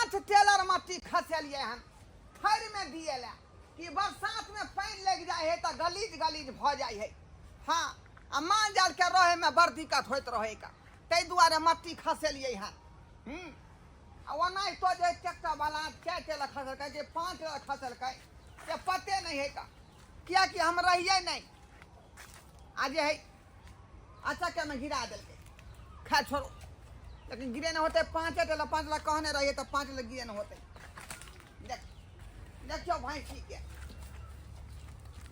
5 teller मट्टी खसेलियै हन थैरमे दिए लए कि बरसातमे पानि लागि जाइ है तऽ गलीज गलीज भऽ जाइ है। हँ, आ माल जालके रहैमे बड़ दिक्कत होइत रहै का, ताहि दुआरे मट्टी खसेलियै हन। आ ओनाहितो जे ट्रैक्टर वाला 4 टेलर खसलकै कि 5 टेलर खसलकै से पते नहि है का, कियाकि हम रहियै नहि आ जे है अचकमे गिरा देलकै। खैर छोड़ू, लेकिन गिरे नहि होतै। 5 टेलर 5 लाख कहने रहियै तऽ 5 लाख गिरे नहि होतै। देख देखियौ, भैंसीके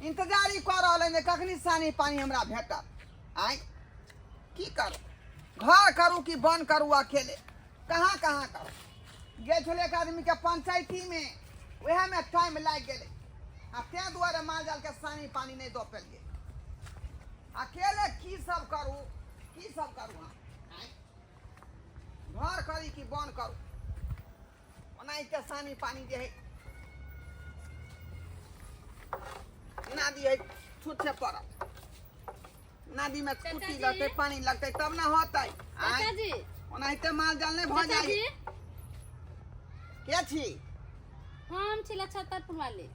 इंतजारी कऽ रहल है जे कखनी सानी पानी हमरा भेटत। आँय, की करू, घर करू कि बन करू, अकेले कहाँ कहाँ करू। गेल छलै एक आदमीके पंचायतीमे, उएहमे टाइम लागि गेलै आ ताहि दुआरे माल जालके सानी पानी नहि दऽ पेलियै। अकेले की सब करू, की सब करू हम? आँय, घर करी कि बन करू? ओनाहिते सानी पानी जे है नदी है छुट्टे पड़ल, नदी में चाचा कुट्टी जी। लगतै, पानी लगतै तब ने होतै। आँय, चाचा जी। ओनाहिते माल जाल नहि भऽ चाचा जाइ। जी। के छी? हम छी नक्षत्रपुर वाली।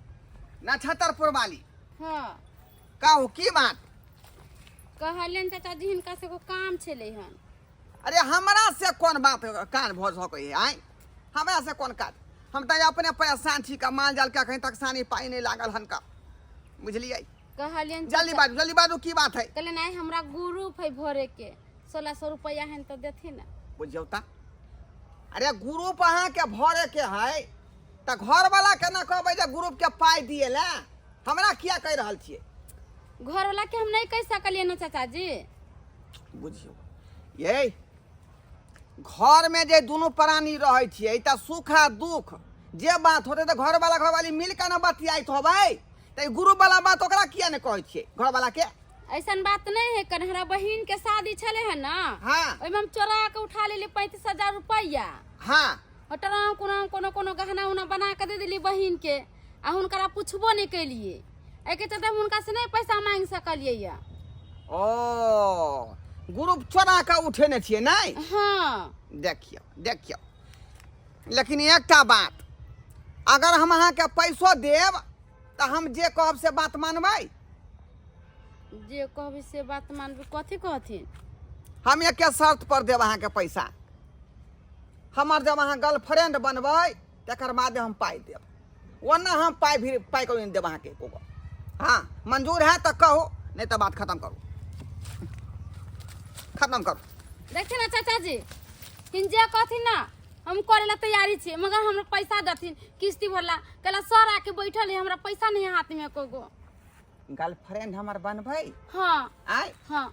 नक्षत्रपुर वाली? हाँ। कहू, की बात? कहलियनि चाचा जी, हिनका से एगो काम छलै हन। अरे, हमरा से कोन बात कान भऽ सकै है? आँय, हमरा से कोन काज? हम तऽ अपने परेशान छी का, माल जाल के अखन तक सानी पानी नहि लागल हन का, बुझलियै? कहलियनि जल्दी बाजू, जल्दी बाजू, की बात है? कहलियनि आइ हमरा ग्रुप है भरे के, 1600 रुपैआ हन तऽ देथिन ने। बुझियौ तऽ, अरे ग्रुप अहाँके भरे के है तऽ घरवाला के ना कहबै जे ग्रुप के पाइ दिए ला, हमरा किया कहि रहल छियै? घरवाला के हम नहीं कहि सकलियै ने चाचा जी। बुझियौ, ये घरमे जे दुनू प्राणी रहै छियै तऽ सुख आ दुख जे बात होतै तऽ घरवाला घरवाली मिल कऽ ने बतियाइत होबै, तऽ ई ग्रुप वाला बात ओकरा किया नहि कहै छियै घरवाला के? ऐसन बात नहीं है कन, हमरा बहिन के शादी छले है ना, ओहिमे हम चोरा के उठा लेली 35,000 रुपैआ। और टराम कुराम कोनो कोनो गहना उहना बना के दे देली बहिन के आ हुनकरा पुछबो नहीं केलिए। एहिके चलते हम हुनका से नहीं पैसा मांग सकलिए या। ओ ग्रुप चोरा कऽ उठेने छियै नहि? हाँ। देखियौ देखियौ, लेकिन एकटा बात, अगर हम अहाँके पैसो देब तऽ हम जे कहब से बात मानबै? जे कहबै से बात मानबै? कथी कहथिन? हम एके शर्त पर देब अहाँके पैसा, हमर जब अहाँ गर्लफ्रेंड बनबै तकर बादे हम पाइ देब, ओना हम पाइ भी पाइ कभी नहि देब अहाँके एको गो। हाँ, मंजूर है तऽ कहू, नहि तऽ बात खत्म करू, खत्म करू। देखिए ना चाचा जी, हिन जे कहथिन ना हम करे ला तैयारी छियै, मगर हमरा पैसा देथिन किस्ती भरला। कहला सर आके बैठल है, हमरा पैसा नहीं है हाथ में एको गो। गर्लफ्रेंड हमर बनबै? हाँ। आय? हाँ।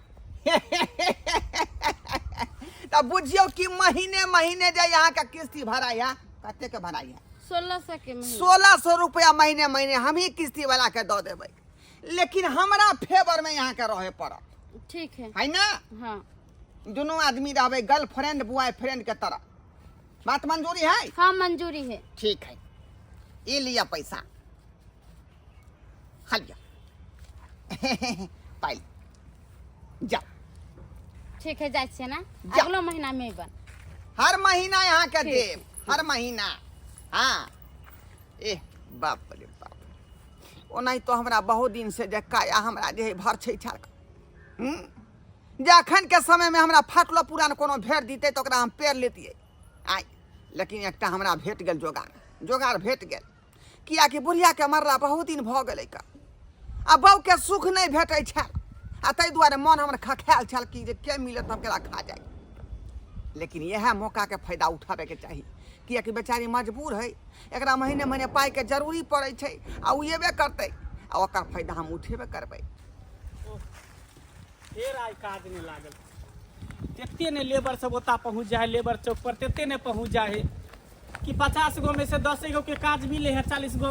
तऽ बुझियौ कि महीने महीने जे अहाँके किस्ती भराइया, कते के भराइया? 1600 के महीना। 1600 रुपया महीने महीने हम ही किस्ती वाला के दऽ देबै, लेकिन हमरा फेवर में अहाँके रहे पड़त। ठीक है। है ना? हाँ। दुनू आदमी रहबै गर्लफ्रेंड बॉयफ्रेंड के तरह, बात मंजूरी है? हाँ, मंजूरी है। ठीक है, ये लिया पैसा, हलिया पाइ जाओ। ठीक है, जाइ छियै ना। जा। अगलो महीना में अयबन। हर महीना यहाँ के ठीक। देब, हर महीना। हाँ, ए बाप रे बाप, ओनाहितो हमरा बहुत दिन से जे काया हमरा जे है भर छै छल जे अखन के समय में हमरा फाटलो पुरान कोनो भेट दितै तऽ ओकरा हम पेर लेतियै आइ, लेकिन एकटा हमरा भेट गेल जोगार, जोगार भेट गेल, कियाकि बुढ़ियाके मरला बहुत दिन भऽ गेलै का आ बहूके सुख नहि भेटै छल आ ताहि दुआरे मन हमर खखायल छल कि जे के मिलत हम केना खा जाइ। लेकिन इएह मौकाके फायदा उठाबैके चाही, कियाकि बेचारी मजबूर है, एकरा महीने महीने पाइके जरूरी पड़ै छै आ ओ एबे करतै आ ओकर फायदा हम उठेबे करबै। फेर आइ काज नहि लागल, तेते ने लेबर सब ओतऽ पहुँच जाइ है लेबर चौक पर, तेते ने पहुँच जाइ है कि 50 गो में से 10 गो के काज मिले है, 40 गो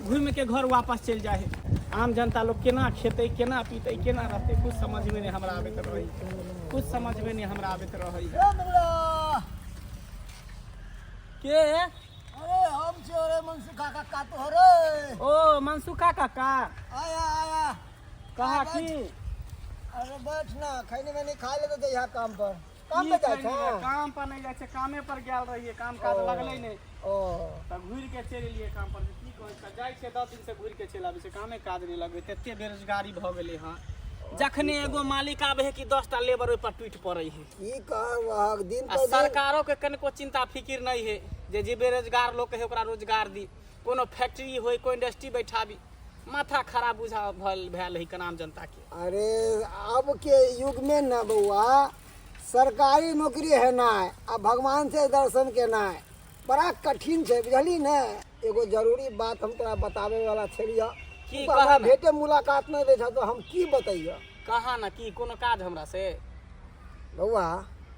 घूम के घर वापस चलि जाइ है। आम जनता लोग केना खेतै, केना पीतै, केना रहतै, कुछ समझ में नहीं हमरा आबैत रहै, कुछ समझ में नहीं हमरा आबैत रहै। ए मुंगरा। के? अरे हम छियो रे मनसुखा काका तोहरे। ओ मनसुखा काका। आया आया। कहा आ की? बैठ। अरे बैठ ना, खैने में नहीं खा ले तो जइहा काम पर। काम पे जाइ छौ? काम पर नहीं जाइ छै, कामे पर गेल रहियै, काम काज लगलै नहि। ओ। तऽ घुरि के चलि एलियै काम पर। की कहै छै, जाइ छै 10 दिन से घुरि के चलि आबै छै, कामे काज नहि लगबै, तते बेरोजगारी भऽ गेलै हँ। जखने एगो मालिक आबै है कि 10 टा लेबर ओहि पर टूटि पड़ै है। की कहब दिन आ सरकारो के कनिको चिंता फिकिर नहीं है जे जे बेरोजगार लोक है ओकरा रोजगार दी, कोनो फैक्ट्री होय, कोई इंडस्ट्री बैठाबी। माथा खराब बुझा भेल है कनाम जनता के। अरे अब के युग में न बउआ सरकारी नौकरी है ना आ भगवान से दर्शन केनाइ बड़ा कठिन छै, बुझली ने? एगो जरूरी बात हम तोरा बताबे वाला छलियऽ। की? तू हमरा भेटे मुलाकात नहीं दै छह तो हम की बतैयऽ? कहा ना, की कोनो काज हमरा से? बउआ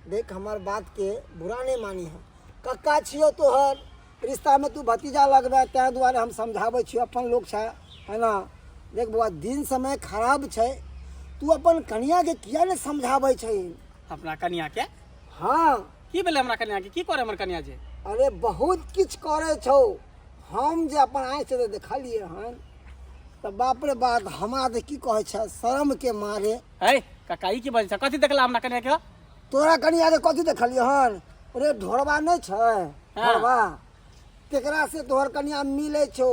देख, हमर बात के बुरा नहीं मानी है, कक्का छियो तोहर, रिश्ता में तू भतीजा लगबे, ताहि दुआरे हम समझाबै छियो, अपन लोग छै, है ना? देख बउआ, दिन समय खराब छै, तू अपन कनिया के किया नहीं समझाबै छै? अपना कनिया के? हाँ। की भेलै हमरा कनिया के? की करे हमर कनिया जे? अरे बहुत किछु करै छौ, हम जे अपन आँखि से देखलियै हन तऽ बाप रे बाप, हमरा तऽ की कहै छै शर्म के मारे। है काका, ई की बजै छै? कथी देखला हमरा कनिया के? तोरा कनिया के कथी देखलियै हन? अरे ढोरबा नहि छै ढोरबा, तेकरा से तोहर कनिया मिलै छौ,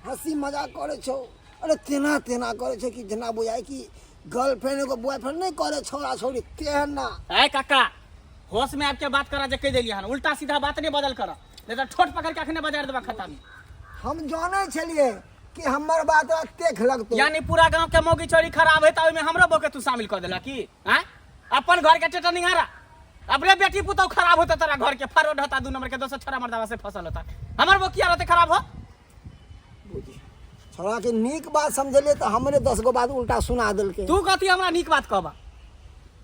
हंसी मजाक करै छौ। अरे तेना तेना करै छै कि जेना बुझाइ कि गर्लफ्रेंड एगो बॉयफ्रेंड नहि करै छौड़ा छौड़ी तेना। है काका, होश में आबि के बात करा, जे कहि देलियै हन, उल्टा सीधा बात नहीं बदल कर, नहीं तऽ ठोट पकड़ के अखने बजार देबा खत्ता में। हम जानै छलियै कि हमर बात तेख लगतौ। यानी पूरा गांव के मौगी चोरी खराब है त ओहिमे हमरो बहू के तू शामिल कर देला की? हैं, अपन घर के टेटर निहारा, अपने बेटी पुतहु खराब होता, तोरा घर के फरोड होता, 2 नंबर के दोसर छोरा मर्दावा से फसल होता, हमर बहू किया रहते खराब हो? छोड़ा के नीक बात समझलियै तऽ हमरे 10 गो बात उल्टा सुना देलकै। तू कथी हमरा नीक बात कहबा?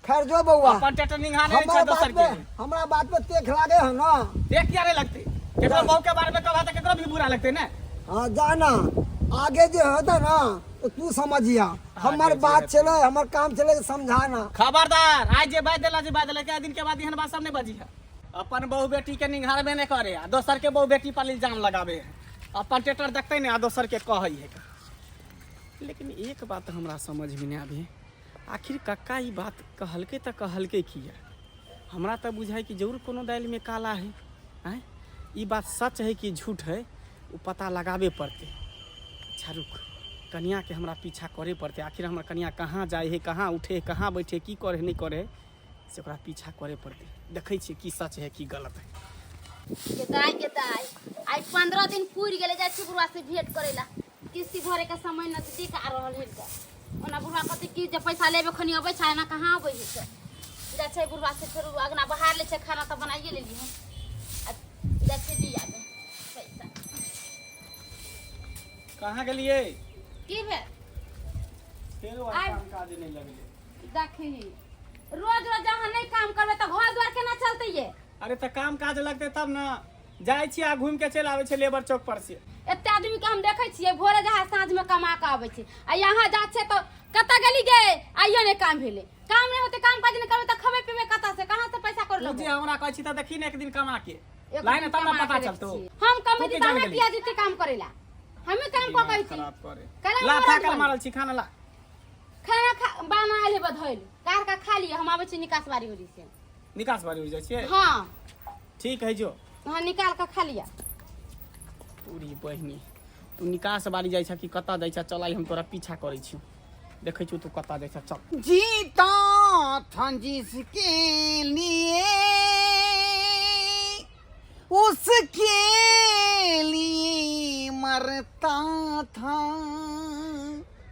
खैर जो बउआ, अपन टेटर निहारे छै हमर दोसर बात पे के। हमरा बात पे तेख लागे है ना? देख किया नहीं लगते? केकरो बहू के बारे में कहबा तऽ केकरो भी बुरा लगते ने। हाँ जाना, आगे जे होता ना तो तू समझिया, हमर बात चले, हमर काम चले, समझाना। खबरदार, आज जे बाज देला जे बाज देला, के दिन के बाद एहन बात सब नहीं बजी है। अपन बहू बेटी के निहारबे नहीं करे आ दोसर के बहू बेटी पर इल्जाम लगाबे है। अपन टेटर देखते नहीं आ दोसर के कहै है। लेकिन एक बात हमरा समझ में नहीं आबे, आखिर कक्का ई बात कहलकै तऽ कहलकै किया? हमरा तऽ बुझाइ कि जरूर कोनो दालि में काला है। आँय, ई बात सच है कि झूठ है ओ पता लगाबे पड़तै। अच्छा रुक, कनिया के हमरा पीछा करे पड़तै। आखिर हमर कनिया कहाँ जाइ है, कहाँ उठे है, कहाँ बैठे है, की करे है, नहीं करे है, से ओकरा पीछा करे पड़तै। देखै छियै की सच है की गलत है। के दाई, के दाई, आइ 15 दिन पुरि गेलै, जाइ छी बुढ़वा से भेंट करै ला। किस्ती भरे के समय नजदीक आ रहल है। ओना बुढ़वा कहतै कि जे पैसा लेबे खनी अबै छै, एना कहाँ अबै है? से जाइ छै बुढ़वा से, फेर अगना बहार लै छै, खाना तऽ बनाइए लेली हन, आ जाइ छै दिया दे पैसा। कहाँ गेलियै? की भेल? फेरो काम काज नहीं लगलै। देखी, रोज रोज अहाँ नहीं काम करबै तऽ घर द्वार केना चलतै ये? अरे तऽ काम काज लगतै तब ने। जाइ छी आ घूमि के चलि आबै छै लेबर चौक पर से। एते आदमी के हम देखै छियै भोरे जहाँ साँझ में कमा के आबै छै, आ यहाँ जा छै तऽ कतऽ गेली गे? आइयो नहि काम भेलै। काम नहि होतै, काम काज नहि करबै तऽ खबै पीबै कतऽ से? कहाँ से पैसा कर तू लेबै? जे हमरा कहै छी तऽ देखी ने एक दिन कमा के एक लाइन दिन तब ने कमा पता के चलतौ। देखै छियै। हम तू कमेती की तऽ जान अहाँ गेली? किया जेतै काम करै ला? हमे काम कऽ कहै छी। खराब करे कैला ला हमरा थाकल रोज मारल छी, खाना ला। खाना खा बना लेबै, धोइल कार का खा लिअ, हम आबै छी निकास बारी उरी से। निकास बारी उरी जाइ छियै? हाँ। ठीक है जो। हाँ, निकाल के खा लिअ। पूरी बहिनी, तू निकास बारी जाइ छ कि कतऽ जाइ छ? चल आइ हम तोरा पीछा करै छियौ, देखै छियौ तू कतऽ जाइ छ, चल। जीता था जिसके लिए उसके लिए मरता था,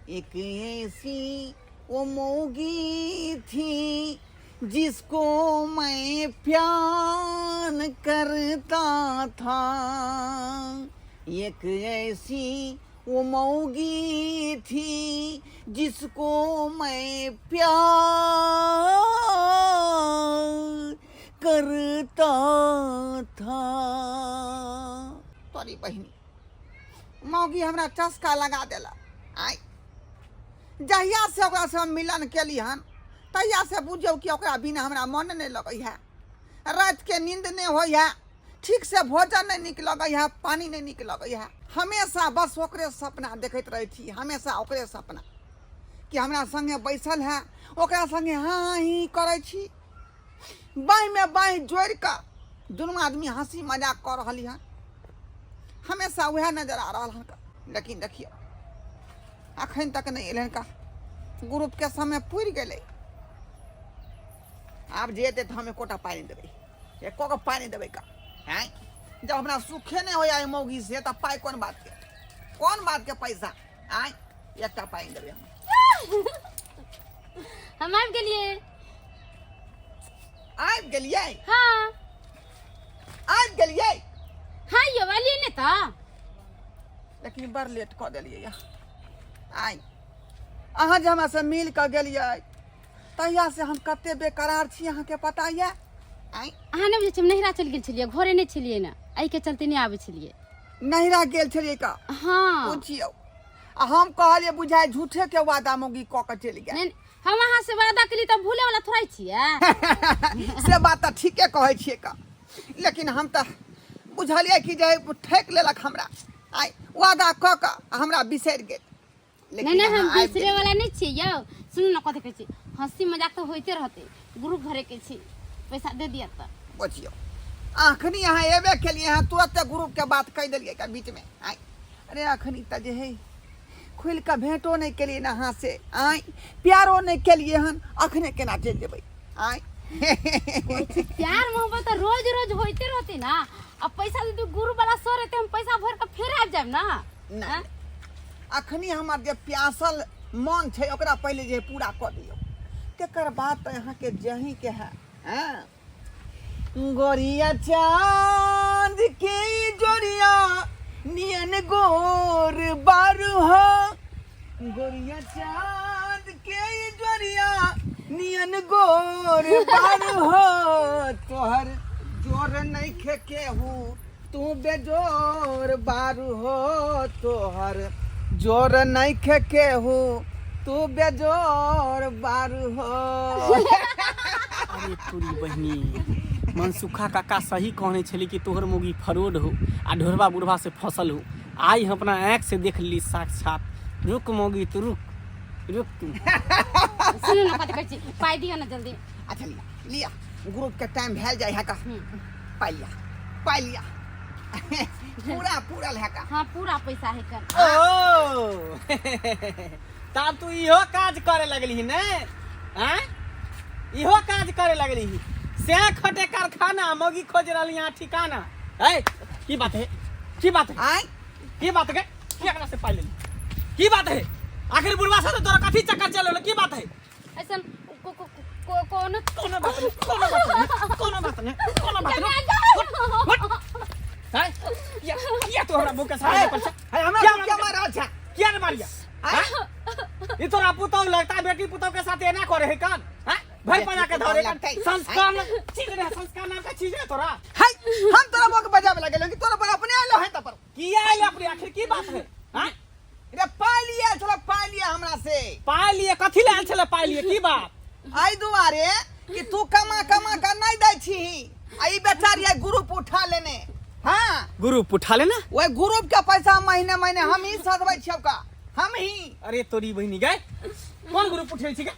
एक ऐसी वो मोगी थी जिसको मैं प्यार करता था, एक ऐसी वो मौगी थी जिसको मैं प्यार करता था। तोरी बहिनी, मौगी हमरा चस्का लगा देला। आइ जहिया से ओकरा से हम मिलन केली हन तहिया से बुझियौ कि ओकरा बिना हमरा मन नहि लगै है। राति के नींद नहि होइ है, ठीक से भोजन नहि नीक लगै है, पानी नहि नीक लगै है। हमेशा बस ओकरे सपना देखैत रहै छी, हमेशा ओकरे सपना कि हमरा संगे बैसल है, ओकरा संगे हाँ हाँ ही करै छी। बाँहिमे बाँहि जोड़ि कऽ दुनू आदमी हँसी मजाक कऽ रहली हन। हमेशा वएह नजर आ रहल हन। लेकिन देखियौ अखन तक नहि एलै का, ग्रुपके समय पुरि गेलै। आब जे एतै तऽ हम एकोटा पाइ नहि देबै, एको गो पाइ नहि देबै का। आँय, जब हमरा सुखे नहि होइए एहि मौगी से तऽ पाइ कोन बातके, कोन बातके पैसा? आँय, एकटा पाइ नहि देबै हम। हम आबि गेलियै। आबि गेलियै? हाँ। आबि गेलियै? हाँ यौ, एलियै ने तऽ। लेकिन बड़ लेट कऽ देलियै यऽ। आइ अहाँ जे हमरासँ मिल कऽ गेलियै तहिया से हम कते बेकरार छी अहाँके पता यऽ? आइ अहाँ नहि बुझै छियै, हम नैहरा चलि गेल छलियै, घरे नहि छलियै ने, एहिके चलते नहि आबै छलियै। नैहरा गेल छलियै का? हाँ। बुझियौ, आ हम कहलियै बुझाइ झूठे के वादा मौगी कऽ के चलि गेल। नहि, हम अहाँ से वादा केली तऽ भूले वाला थोड़े छियै। से बात तऽ ठीके कहै छियै का, लेकिन हम तऽ बुझलियै कि जे ठकि लेलक हमरा, आइ वादा कऽ कऽ हमरा बिसरि गेल। नहि नहि, हम बिसरे वाला नहि छियै यौ। सुनू ने, कथी कहै छी, हँसी मजाक तऽ होइते रहतै, ग्रुप भरे के छी, पैसा दे दिअ तऽ। बुझियौ, अखनी अहाँ एबे केलियै हँ, तुरते ग्रुप के बात कहि देलियै का बीचमे। आइ अरे अखनी तऽ जे है खुलि कऽ भेंटो नहि केलियै ने अहाँ से, आँय प्यारो नहि केलियै हन, अखने केना चलि जेबै? आँय प्यार मोहब्बत तऽ रोज रोज होइते रहतै ना। अब पैसा दे, गुरु वाला सर एते, हम पैसा भर के फेर आबि जायब ना। नहि, अखनी हमर जे प्यासल मन छै ओकरा पहिले जे पूरा कऽ दियौ, तकर बाद तऽ अहाँके जहीके है। हँ गोरिया चांद के जोरिया नियन गोर बारू हो, गोरिया चांद के जोरिया नियन गोर बारू हो, तोहर जोर नहीं खे केहू तू बेजोर बारू हो, तोहर जोर नहीं खे केहू तू बेजोर बारू हो। अरे तोरी बहिनी, मनसुखा काका सही कहने छली कि तोहर मौगी फरोड हो आ ढोरबा बुढ़बा से फसल हो। आइ हम अपना आँख से देख ली साक्षात। रुक मौगी, तू रुक, रुक तू। सुनू ने, कथी कहै छी, पाइ दिअ ने जल्दी। अच्छा लिया लिया, ग्रुप के टाइम भेल जाय है का। पाइ लिया, पाइ लिया, पूरा पूरा है का? हाँ, पूरा पैसा है कर। ओ तब तू इहो काज करे लगली ने? आँय, इहो काज करे लगली? से खटे कारखाना, मौगी खोज रहली यहाँ ठिकाना। है की बात है, की बात है? आँय की बात है? की एकरा से पाइ लेली? की बात है? आखिर बुढ़वा से तोरा कथी चक्कर चल, की बात है? ऐसन कोनो कोनो बात नहीं, कोनो बात नहीं, कोनो बात नहीं, कोनो बात नहीं। हैं, किया किया तू हमरा मुंह के सामने पर है हमरा क्या क्या मारल छै? किया ने मारिया? हैं, ई तोरा पुतौ लगता है, बेटी पुतौ के साथ एना करे है कान? हैं, भर पजा के धरे कान? संस्कार न चीज रहे, संस्कार नाम का चीज है तोरा? है हम तोरा बक बजावे लगेलो कि तोरा पर अपने आलो है त पर किया आइल अपने? आखिर की बात है? हैं, रे पाइ लिया छलो, पाइ लिया हमरा से। पाइ लिए कथी ले आयल छले? पाइ लिए की बात? एहि दुआरे कि तू कमा कमा के नहि दै छी, आ ई बेचारी आई ग्रुप उठा लेने। हाँ, ग्रुप उठा लेना? ओहि ग्रुप के पैसा महीने महीने हम ही सधबै छियौ का, हम ही। अरे तोरी बहिनी गए, कोन ग्रुप उठे छी गे?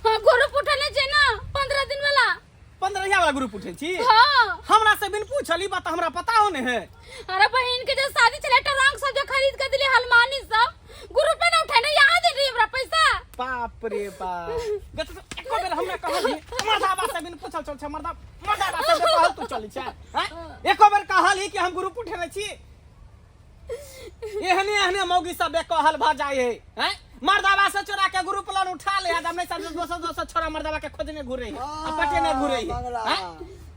हाँ, ग्रुप उठेने छै ना 15 दिन वाला। 15 वाला ग्रुप उठे छी? हाँ। हमरा से बिन पूछल ई बात हमरा पता हो ने है। अरे बहिन के जे शादी छले, ट्रंक सब जो खरीद के दिली, हलमानी सब, ग्रुप पे ना उठेने, यहाँ दे रही हमरा पैसा। बाप रे बाप, गे तो एको बेर हमरा कहल मर्दाबा से बिन पूछल चल छै, मर्दा मर्दाबा से बिन कहल तू चलै छै? हैं, एको बेर कहल ही कि हम ग्रुप उठेने छी? एहने एहने मौगी सब बेकहल भ जाय है। हैं, मर्दाबा से चोरा के ग्रुप लोन उठा ले, आदम नहीं सब दोसर दोसर छोरा मर्दाबा के खोजने घुरे है आ पटेने घुरे है। मंगला। हैं?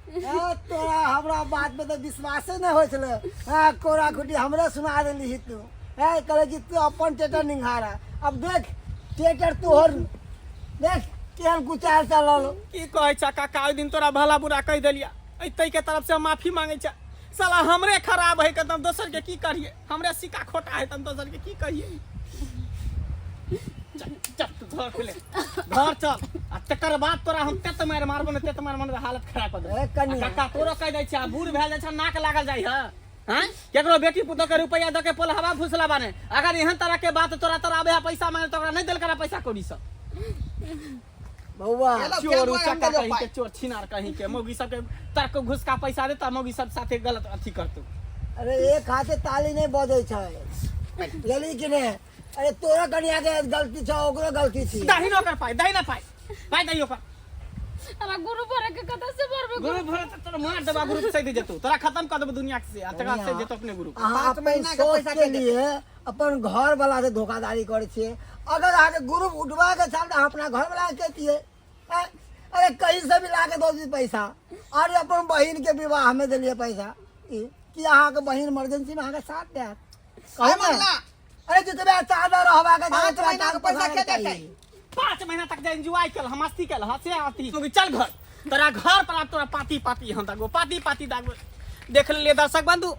ए, तोरा हमरा बात में तऽ विश्वासे नहि होइ छलै। हँ, कोरा खुटी हमरे सुना देली तू। है कहले कि तू अपन टेटर निंघारा, अब देख टेटर तोहर, देख केहन कुचाल चलल। की कहै छ काका, ओहि दिन तोरा भला बुरा कहि देलिया, एतै के तरफ से हम माफी मांगै छ। साला हमरे खराब है कदम, दोसर के की करिए? हमरे सिक्का खोटा है तम दोसर के की कहिए? चल चल तू घर खुले, घर चल, आ तकर बाद तोरा हम तेत मारि मारबो ने, तेत मार मारबो, हालत खराब कर देबो। ए, कनिया। आ काका तोरो कहि दै छै, आ बूढ़ भेल जाइ छै, नाक लागल जाइ है। हैं, केकरो बेटी पुतोह के रुपया दऽ के पोलहवा फुसला बाने, अगर एहन तरह के बात तोरा तोरा आबे है पैसा मांगे तऽ ओकरा नहि देल करा पैसा कौड़ी सब। बौआ केलक चोर केलक, हम उचक्का देलियौ कहीं के पाइ। चोर छिनार कहीं के मौगी सबके तर्क घुस का पैसा देता मौगी सब साथे गलत अथी करतौ। अरे एक हाथे ताली नहीं बजै छै, बुझली कि नहि? अरे तोरा कनिया के गलती छौ, ओकरो गलती छी। दही न ओकर पाइ, दही न पाइ, पाइ दही ओकर। हमरा गुरु भरे के कतऽ से भरबै? गुरु भरे तऽ तोरा मार देबा, गुरु से दे जेतौ, तोरा खत्म कर देबो दुनिया से आ तकरा से जेतौ अपने गुरु। अहाँ पाँच अपन महीना के सोच पैसा के के देतै। लिए अपन घर वाला से धोखाधड़ी करै छियै। अगर अहाँके ग्रुप उठबा के छल तऽ अहाँ अपना घर वाला के कहितियै, आँय? अरे कहीं से भी ला के दऽ दी पैसा। अरे अपन बहिन के विवाह में देलियै पैसा ई कि अहाँके बहिन इमरजेंसी में अहाँके साथ देत, कहू ने। मंगला। अरे जितबे चादर रहबाक चाही, 5 ओतबे महीना के टांग पैसा पसारके के देतै? चाही। 5 महीना तक जे एंजॉय केल, हम मस्ती केल, हंसे हंसी तो चल घर, तोरा घर पर आब तोरा पाती पाती हम दागो, पाती पाती दागो। देख लेलियै दर्शक बंधु,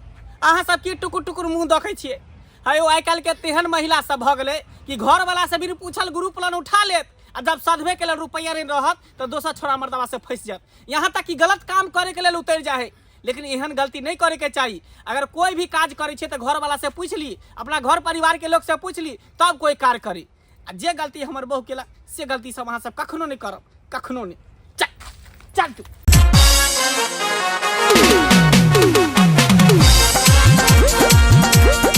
अहाँ सब की टुकुर टुकुर मुँह देखै छियै? है आइ काल्हि के तेहन महिला सब भऽ गेलै कि घर वाला से भी पूछल ग्रुप लोन उठा लेत आ जब सधबे के लेल रुपैआ नहीं रहत तऽ दोसर छोड़ा मर्दवा से फंसि जायत। यहाँ तक कि गलत काम करे के लेल उतरि जाइ है, लेकिन एहन गलती नहीं करे के चाही। अगर कोई भी काज करे छियै तऽ घर वाला से पूछि ली, अपना घर परिवार के लोग से पूछि ली, तब कोई कार्य करी। आ जे गलती हमर बहू केलक से गलती सब अहाँ सब कखनो नहीं करब, कखनो नहीं। चल चल तू।